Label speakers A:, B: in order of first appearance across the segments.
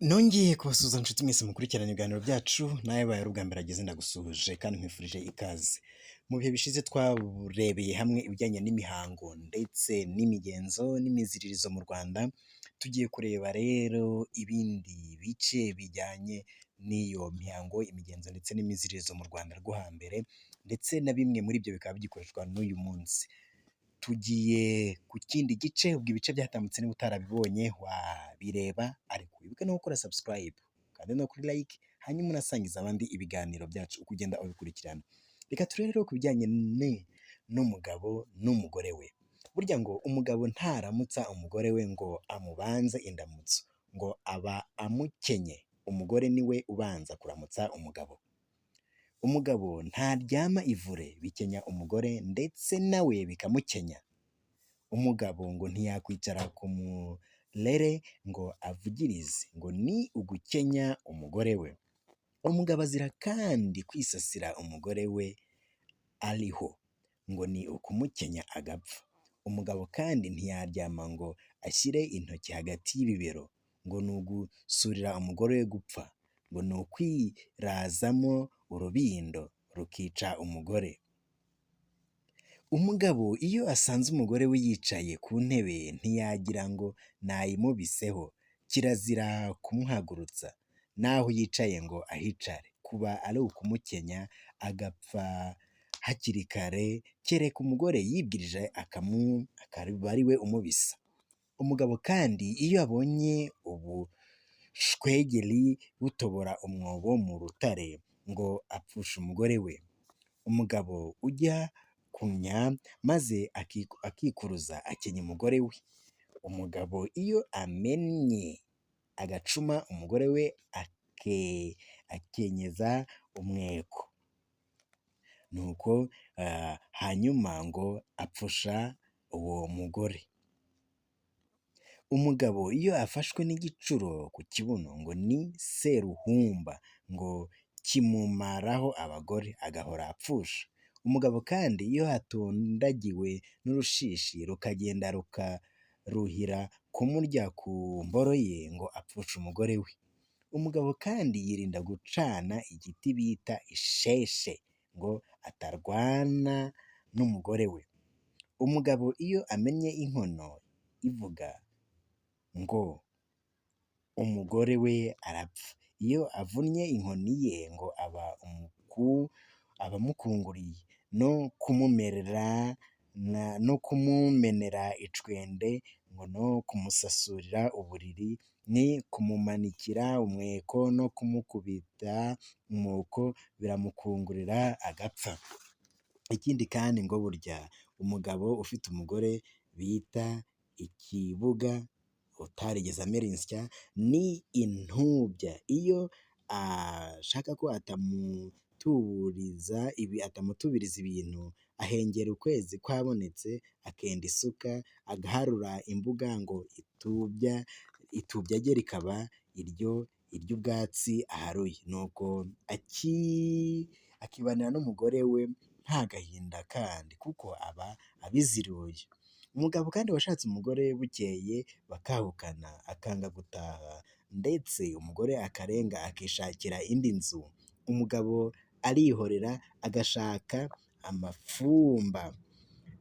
A: Nongeye kubasuhuza nshuti mwese mukurikirana ibiganiro byacu, nawe baye ari ubwa mbere ageze ndagusuhuje kandi nkwifurije ikaze. Mu bihe bishize twarebeye hamwe ibijyanye n'imihango ndetse n'imigenzo n'imiziririzo mu Rwanda, tugiye kureba rero ibindi bice bijyanye n'iyo mihango, imigenzo ndetse n'imiziririzo mu Rwanda rwo hambere ndetse na bimwe muri ibyo bikaba bigikoreshwa n'uyu munsi. Tugiye ku kindi gice, ubwo ibice byatambutse niba utarabibonye wabireba ariko wibuke no gukora subscribe kandi no kuri like, hanyuma unasangiza abandi ibiganiro byacu uko ugenda ubikurikirana. Reka turebe rero ku bijyanye n'umugabo n'umugore we. Burya ngo umugabo ntaramutsa umugore we ngo amubanze indamutso, ngo aba amukenye. Umugore niwe ubanza kuramutsa umugabo. Umugabo ntaryama ivure bikenya umugore ndetse nawe bikamukenya. Umugabo ngo ntiyakwicara ku murere ngo avugirize, ngo ni ugukenya umugore we. Umugabo azira kandi kwisasira umugore we ariho, ngo ni ukumukenya agapfa. Umugabo kandi ntiyaryama ngo ashyire intoki hagati y'ibibero, ngo ni ugusurira umugore we gupfa, ngo ni ukwirazamo urubindo rukica umugore. Umugabo iyo asanze umugore we yicaye ku ntebe ntiyagira ngo nayimubiseho, kirazira kumuhagurutsa n'aho yicaye ngo ahicare, kuba ari ukumukenya agapfa hakiri kare, kereka umugore yibwirije akaba ari we umubisa. Umugabo kandi iyo abonye ubushwegeri butobora umwobo mu rutare ngo apfusha umugore we. Umugabo ujya kunnya maze akikuruza akenya umugore we. Umugabo iyo amennye agacuma umugore we akenyeza umweko, nuko hanyuma ngo apfusha uwo mugore. Umugabo iyo afashwe n'igicuro ku kibuno ngo ni seruhumba, ngo kimumaraho abagore agahora apfusha. Umugabo kandi iyo atondagiwe n'urushishi rukagenda rukaruhira kumurya ku mboro ye ngo apfusha umugore we. Umugabo kandi yirinda gucana igiti bita isheshe ngo atarwana n'umugore we. Umugabo iyo amennye inkono ivuga ngo umugore we arapfa. Iyo avunnye inkoni ye ngo aba amukunguriye no kumumenera icwende ngo no kumusasurira uburiri ni kumumanikira umweko no kumukubita umwuko biramukungurira agapfa. Ikindi kandi ngo burya umugabo ufite umugore bita ikibuga utarigeze amera insya ni intubya. Iyo ashaka ko atamutuburiza ibintu ahengera ukwezi kwabonetse akenda isuka agaharura imbuga ngo itubya rye rikaba iry'ubwatsi aharuye. Nuko akibanira n'umugore we nta gahinda kandi kuko aba abiziruye. Umugabo kandi washatse umugore bukeye bakahukana akanga gutaha ndetse umugore akarenga akishakira indi nzu, umugabo arihorera agashaka amafumba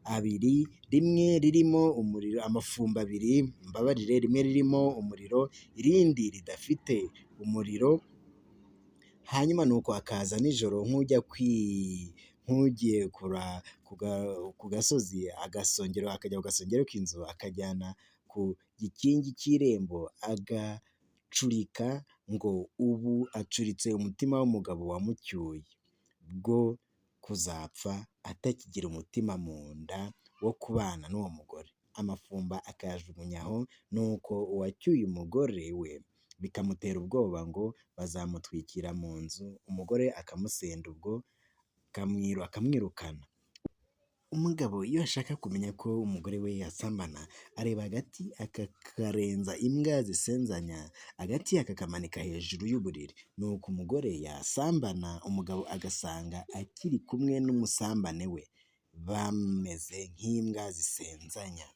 A: abiri, rimwe ririmo umuriro, amafumba abiri mbabarire, rimwe ririmo umuriro irindi ridafite umuriro, hanyuma nuko akaza nijoro nk'ugiye ku gasozi agasongero akajya ku gasongero k'inzu akajyana ku gikingi cy'irembo agacurika ngo ubu acuritse umutima w'umugabo wamucyuye bwo kuzapfa atakigira umutima mu nda wo kubana n'uwo mugore, amafumba akayajugunya aho, nuko uwacyuye umugore we bikamutera ubwoba ngo bazamutwikira mu nzu, umugore akamusenda ubwo akamwirukana. Umugabo iyo ashaka kumenya ko umugore we yasambana, areba agati akakarenza imbwa zisenzanya, agati akakamanika hejuru y'uburiri, nuko umugore yasambana umugabo agasanga akiri kumwe n'umusambane we, bameze nk'imbwa zisenzanya.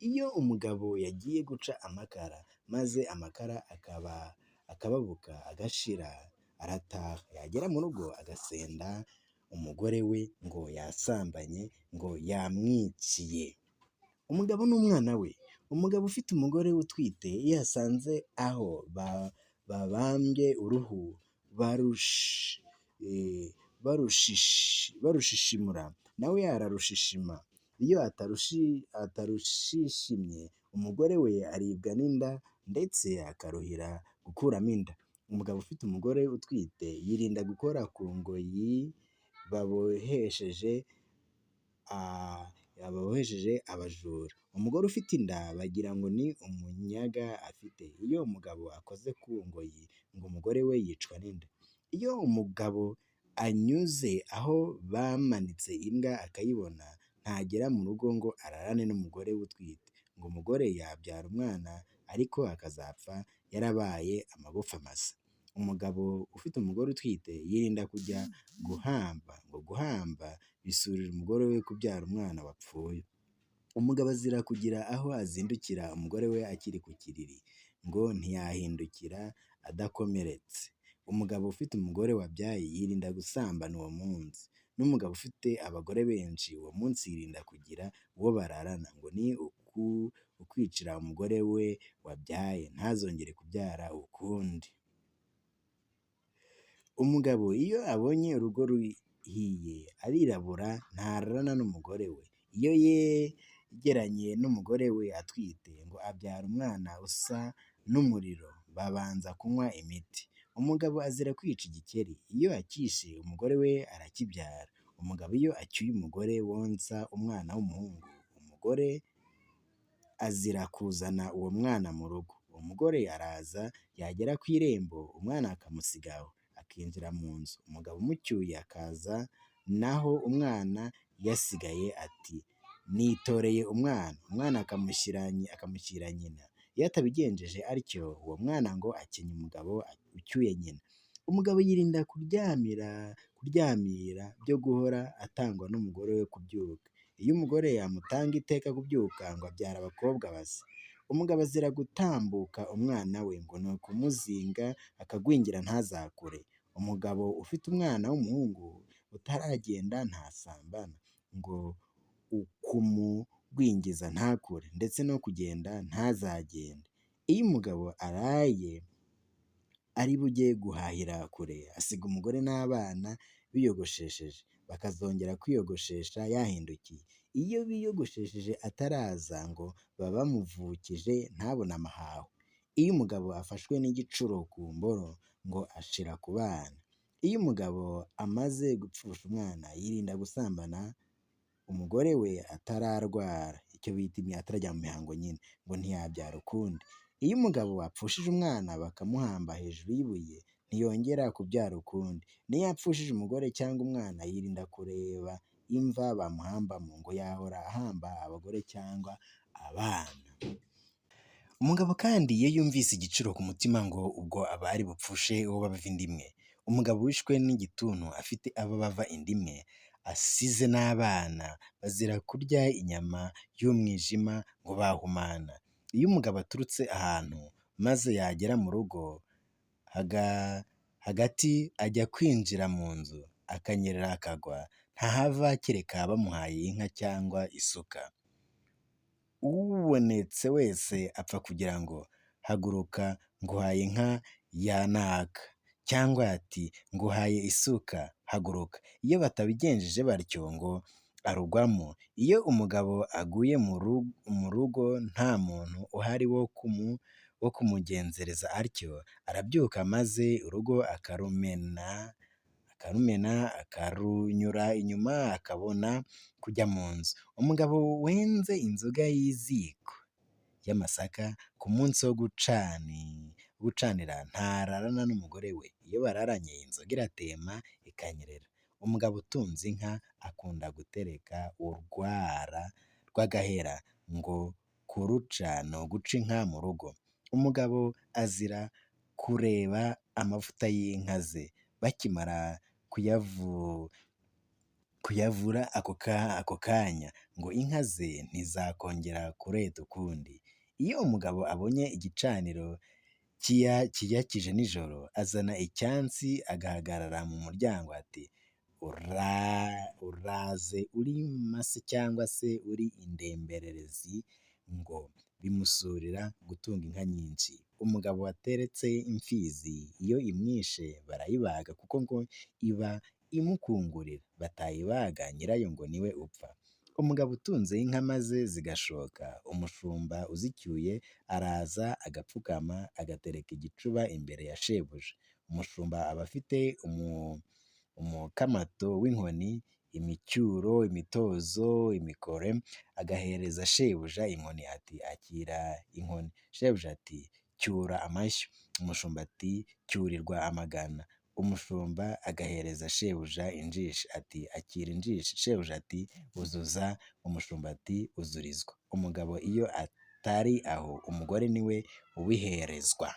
A: Iyo umugabo yagiye guca amakara maze amakara akaba Akababuka agashira, arataha yagera mu rugo agasenda umugore we ngo yasambanye, ngo yamwiciye. Umugabo n'umwana we. Umugabo ufite umugore utwite iyo asanze aho babambye uruhu barushishimura, nawe ararushishima. Iyo atarushishimye umugore we aribwa n'inda ndetse akaruhira gukuramo inda. Umugabo ufite umugore utwite yirinda gukora ku ngoyi babohesheje abajura. Umugore ufite inda bagira ngo ni umunyaga afite. Iyo umugabo akoze ku ngoyi ngo umugore we yicwa n'inda. Iyo umugabo anyuze aho bamanitse imbwa akayibona, ntagera mu rugo ngo ararane n'umugore we utwite, ngo umugore yabyara umwana ariko akazapfa yarabaye amagufa masa. Umugabo ufite umugore utwite yirinda kujya guhamba, ngo guhamba bisurira umugore we kubyara umwana wapfuye. Umugabo azira kugira aho azindukira umugore we akiri ku kiriri, ngo ntiyahindukira adakomeretse. Umugabo ufite umugore wabyaye yirinda gusambana uwo munsi. N'umugabo ufite abagore benshi uwo munsi yirinda kugira uwo bararana, ngo ni ukwicira umugore we wabyaye ntazongere kubyara ukundi. Umugabo iyo abonye urugo ruhiye arirabura ntararana n'umugore we. Iyo yegeranye n'umugore we atwite ngo abyara umwana usa n'umuriro, babanza kunywa imiti. Umugabo azira kwica igikeri, iyo akishe umugore we arakibyara. Umugabo iyo acyuye umugore wonsa umwana w'umuhungu, umugore azira kuzana uwo mwana mu rugo. Umugore araza yagera ku irembo umwana akamusiga aho, akinjira mu nzu. Umugabo umucyuye akaza naho umwana yasigaye ati nitoreye umwana, umwana akamushyira nyina. Iyo atabigenjeje atyo uwo mwana ngo akenya umugabo ucyuye nyina. Umugabo yirinda kuryamira byo guhora atangwa n'umugore we kubyuka. Iyo umugore amutanga iteka kubyuka ngo abyara abakobwa basa. Umugabo azira gutambuka umwana we ngo ni ukumuzinga akagwingira ntazakure. Umugabo ufite umwana w'umuhungu utaragenda ntasambana, ngo ukumugwingiza ntakure ndetse no kugenda ntazagende. Iyo umugabo araye ari bujye guhahira kure, asiga umugore n'abana biyogoshesheje, bakazongera kwiyogoshesha yahindukiye. Iyo biyogoshesheje ataraza ngo baba bamuvukije ntabone amahaho. Iyo umugabo afashwe n'igicuro ku mboro ngo ashira ku bana. Iyo umugabo amaze gupfusha umwana yirinda gusambana umugore we atararwara, icyo bita atarajya mu mihango nyine, ngo ntiyabyara ukundi. Iyo umugabo apfushije umwana bakamuhamba hejuru y'ibuye ntiyongera kubyara ukundi. N'iyo apfushije umugore cyangwa umwana yirinda kureba imva bamuhambamo, ngo yahora ahamba abagore cyangwa abana. Umugabo kandi iyo yumvise igiciro ku mutima ngo ubwo aba ari bupfushe uwo bava inda imwe. Umugabo wishwe n'igituntu afite abo bava inda imwe asize n'abana, bazira kurya inyama y'umwijima ngo bahumana. Iyo umugabo aturutse ahantu maze yagera mu rugo hagati ajya kwinjira mu nzu akanyerera akagwa, ntahava kereka bamuhaye inka cyangwa isuka. Ubonetse wese apfa kugira ngo haguruka nguhaye inka ya naka, cyangwa ati nguhaye isuka haguruka. Iyo batabigenjeje batyo ngo arugwamo. Iyo umugabo aguye mu rugo nta muntu uhari wo kumugenzereza atyo, arabyuka maze urugo akarumena akarunyura inyuma akabona kujya mu nzu. Umugabo wenze inzoga y'iziko y'amasaka ku munsi wo gucanira ntararana n'umugore we. Iyo bararanye inzoga iratema ikanyerera. Umugabo utunze inka akunda gutereka urwara rw'agahera, ngo kuruca ni uguca inka mu rugo. Umugabo azira kureba amavuta y'inka ze bakimara kuyavura ako kanya, ngo inka ze ntizakongera kureta ukundi. Iyo umugabo abonye igicaniro Kiyakije nijoro azana icyansi agahagarara mu muryango ati "Uraze uri mase cyangwa se uri indembererezi", ngo bimusurira gutunga inka nyinshi. Umugabo wateretse imfizi iyo imwishe barayibaga kuko ngo iba imukungurira, batayibaga nyirayo ngo niwe upfa. Umugabo utunze inka maze zigashoka, umushumba uzicyuye araza agapfukama agatereka igicuba imbere ya shebuja. Umushumba aba afite umukamato w'inkoni, imicyuro, imitozo, imikore, agahereza shebuja inkoni ati "Akira inkoni." Shebuja ati "Cyura amashyo." Umushumba ati "Cyurirwa amagana." Umushumba agahereza shebuja injishi ati "Akira injishi." Shebuja ati "Uzuza." Umushumba ati "Uzurizwa." Umugabo iyo atari aho umugore niwe ubiherezwa.